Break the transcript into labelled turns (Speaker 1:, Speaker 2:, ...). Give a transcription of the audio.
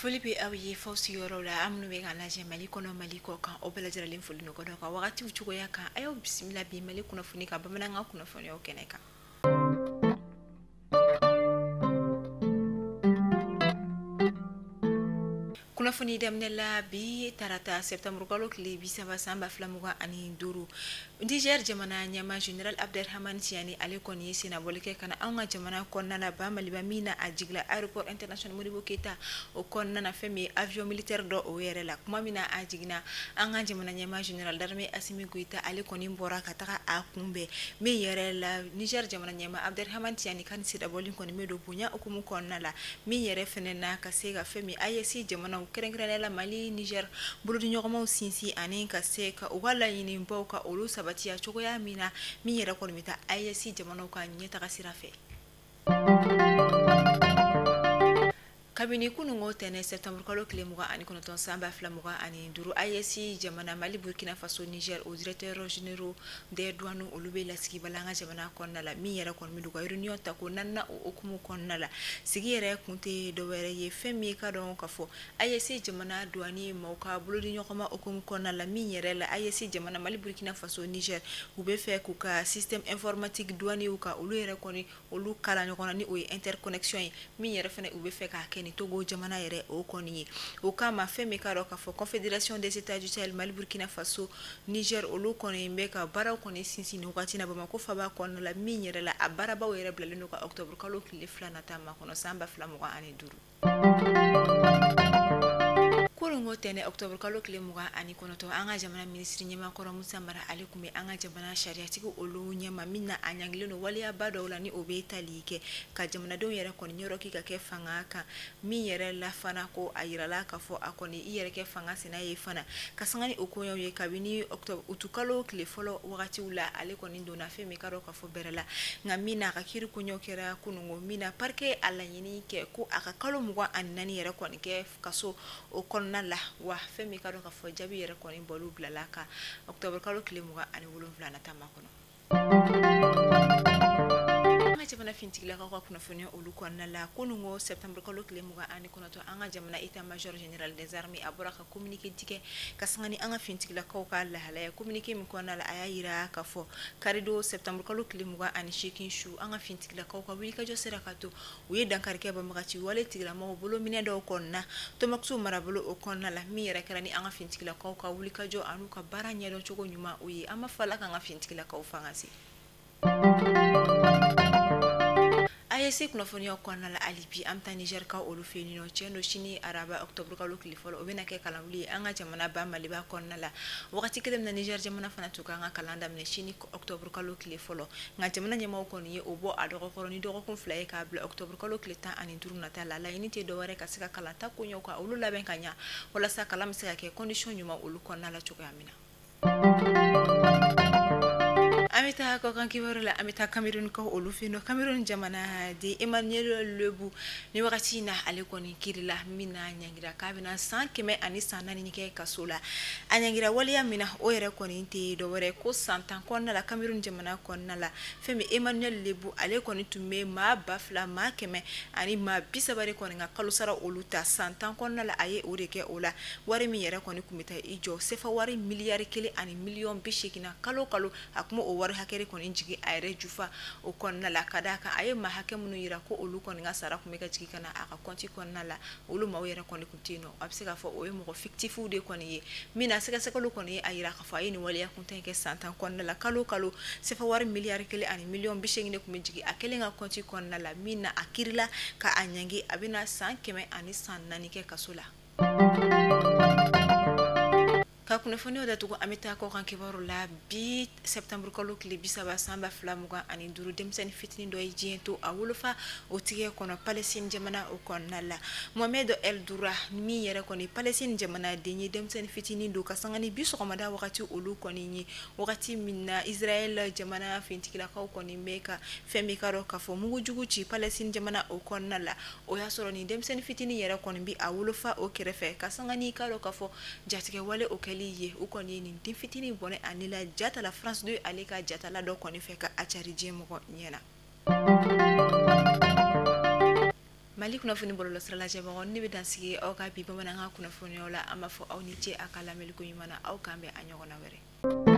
Speaker 1: Foli bɛ aw ye f'aw sigiyɔrɔ la, aw minnu bɛ k'an lajɛ Mali kɔnɔ, Mali kɔ kan, aw bɛɛ lajɛlen foli nɔgɔ ka wagatiw cogoya kan. A y'aw bisimila bi Mali kunnafoni ka bamanankan kunnafoniyaw kɛnɛ kan. Kunnafoni daminɛ la bi tarata septembre kalo tile 30 san 2025, Niger jamana ɲɛmaa général Abderrahmane Tiani ale kɔni ye sennabɔli kɛ ka na anw ka jamana kɔnɔna la ba Maliba, min na a jigila aéroport international Modibo Keita o kɔnɔna na, fɛn min ye avion militaire dɔ o yɛrɛ la. Kuma min na a jiginna, an ka jamana ɲɛmaa général d'armée Assimi Goïta ale kɔni bɔra ka taga a kunbɛn. Min yɛrɛ la, Niger jamana ɲɛmaa Abderrahmane Tiani ka nin sennabɔli kɔni bɛ don bonya hukumu kɔnɔna la, min yɛrɛ fɛnɛ na ka se ka fɛn min AES jamanaw kɛrɛnkɛrɛnnenya la Mali, Niger bolodiɲɔgɔnmaw sinsin ani ka se ka u ka laɲinibaw ka olu sabatiya cogoya min na, min yɛrɛ kɔni bɛ taa AES jamanaw ka ɲɛtaga sira fɛ. Kabini kununko tɛnɛ septembre kalo tile 29 san 2025, AES jamana Mali, Burkina Faso, Niger o directeur généraux des douanes olu bɛ lasigiba la an ka jamana kɔnɔna la, min yɛrɛ kɔni bɛ don ka réunion ta ko naaninan o hukumu kɔnɔna la. Sigi yɛrɛ kun tɛ dɔwɛrɛ ye, fɛn min ka dɔn ka fɔ AES jamana douane maaw ka bolodiɲɔgɔnma hukumu kɔnɔna la, min yɛrɛ la AES jamana Mali, Burkina Faso, Niger u bɛ fɛ k'u ka système informatique douanier ka olu yɛrɛ kɔni olu kala ɲɔgɔn na, ni o ye interconnexion ye, min yɛrɛ fana u bɛ fɛ k'a kɛ ni Togo jamana yɛrɛ o kɔni ye. O kama fɛn min ka dɔn k'a fɔ Confédération des États du Sahel Mali, Burkina Faso, Niger olu kɔni bɛ ka baaraw kɔni sinsin nin wagati na Bamakɔ faba kɔnɔna la, min yɛrɛ la a baarabaw yɛrɛ bilalen don ka octobre kalo tile 2 nata makɔnɔ san 2025. Kununko tɛnɛ octobre kalo tile 29, an ka jamana minisiri ɲɛmakɔrɔ Musa Mara ale tun bɛ an ka jamana sariyatigi olu ɲɛma, min na a ɲangilen don waleyaba dɔw la ni o bɛ tali kɛ ka jamanadenw yɛrɛ kɔni ɲɛrɔ k'i ka kɛ fanga kan, min yɛrɛ la fana ko a yirala k'a fɔ a kɔni i yɛrɛ kɛ fanga sina ye fana ka sanga ni o koɲɛw ye. Kabini octobre utukalo tile fɔlɔ wagatiw la, ale kɔni donna fɛn min ka dɔn k'a fɔ bɛrɛ la, nka min na a ka kiiri koɲɛw kɛra kununko, min na parquet a laɲini kɛ ko a ka kalo 24 yɛrɛ kɔni kɛ kaso o kɔnɔna la. Wa fɛn min ka dɔn k'a fɔ jaabi yɛrɛ kɔni bɔliw bilala ka octobre kalo tile 27 nata makɔnɔ. An ka jamana finitigilakaw ka kunnafoniya olu kɔnɔna la, kununko septembre kalo tile 29, an ka jamana état major général des armées a bɔra ka communiqué tigɛ ka sanga ni an ka finitigilakaw ka lahalaya. Communiqué min kɔnɔna la, a y'a yira k'a fɔ karidon septembre kalo tile 28 su, an ka finitigilakaw ka wulikajɔ sera ka to u ye dankari kɛ banbagaci wale tigilamɔgɔw bolominɛ dɔw kɔnɔna Tombouctou marabolo o kɔnɔna la, min yɛrɛ kɛra ni an ka finitigilakaw ka wulikajɔ an'u ka baara ɲɛdɔn cogo ɲuman o ye. An b'a fɔ Ala k'an ka finitigilakaw fanga se. AES kunnafoniyaw kɔnɔna la hali bi, an bɛ taa Niger ka olu fɛ yen nɔ. Tiɲɛ don, sini araba octobre kalo tile fɔlɔ, o bɛna kɛ kalanwuli ye an ka jamana ba Maliba kɔnɔna la. Wagati kelen min na Niger jamana fana tun kan ka kalan daminɛ sini octobre kalo tile fɔlɔ, nka jamana ɲɛmaaw kɔni ye o bɔ a dɔgɔkɔrɔ ni dɔgɔkun 2 ye k'a bila octobre kalo tile 15 nata la. Laɲini tɛ dɔwɛrɛ ka se ka kalanta koɲɛw ka olu labɛn ka ɲa walasa kalan bɛ se ka kɛ condition ɲuman olu kɔnɔna la cogoya min na. An bɛ taa kɔkan kibaru la, an bɛ taa Cameroun kaw olu fɛ yen nɔ. Cameroun jamana den Emmanuel Lebu ni wagati in na ale kɔni kirila, min na ɲangira k'a bɛna san 104 kɛ kaso la. A ɲangira waleya min na, o yɛrɛ kɔni tɛ dɔwɛrɛ ko san 10 kɔnɔna la Cameroun jamana kɔnɔna la, fɛn min Emmanuel Lebu ale kɔni tun bɛ maa 2000 maa 100 ani maa 30 de kɔni ka kalo sara olu ta san 10 kɔnɔna la. A ye o de kɛ o la, wari min yɛrɛ kɔni tun bɛ taa i jɔ sefa wari miliyari 1 ani miliyɔn 80 na kalo kalo, a tun b'o wari hakɛ de kɔni jigin a yɛrɛ jufa o kɔnɔna la, ka d'a kan a ye maa hakɛ minnu yira ko olu kɔni ka sara tun bɛ ka jigin ka na a ka kɔnti kɔnɔna la, olu maaw yɛrɛ kɔni tun tɛ yen nɔ. A bɛ se k'a fɔ o ye mɔgɔ fictifw de kɔni ye, min na sɛgɛsɛgɛliw kɔni ye a yira k'a fɔ a ye nin waleya kuntan in kɛ san 10 kɔnɔna la. Kalo kalo sefa wari miliyari 1 ani miliyɔn 80 de tun bɛ jigin a kelen ka kɔnti kɔnɔna la, min na a kirila ka a ɲangi, a bɛna san 104 kɛ kaso la. Ka kunnafoniyaw datugu, an bɛ taa kɔkan kibaru la bi septembre kalo tile 30 san 2025, denmisɛnnin fitinin dɔ ye diɲɛ to a wolofa o tigɛ kɔnɔ Palestine jamana o kɔnɔna la. Mohamed El Doura min yɛrɛ kɔni Palestine jamana den ye, denmisɛnnin fitinin don ka sanga ni bi sɔgɔmada wagati olu kɔni ye, wagati min na Israël jamana finitigilakaw kɔni bɛ ka fɛn min ka dɔn k'a fɔ mugujugu ci Palestine jamana o kɔnɔna la. O y'a sɔrɔ nin denmisɛnnin fitinin yɛrɛ kɔni bi a wolofa o kɛrɛfɛ ka sanga ni ka dɔn k'a fɔ jatigɛ wale o kɛli ye, u kɔni ye nin den fitinin bɔnɛ a ni la jatala France 2 ale ka jatala dɔ kɔni fɛ ka a cari diɲɛ mɔgɔ ɲɛna. Mali Mali kunnafoni bɔlɔlɔsira lajɛbagaw, ne bɛ dansigi aw ka bi bamanankan kunnafoniyaw la. An b'a fɔ aw ni ce a ka lamɛnliko ɲuman na. Aw k'an bɛn a ɲɔgɔnna wɛrɛ.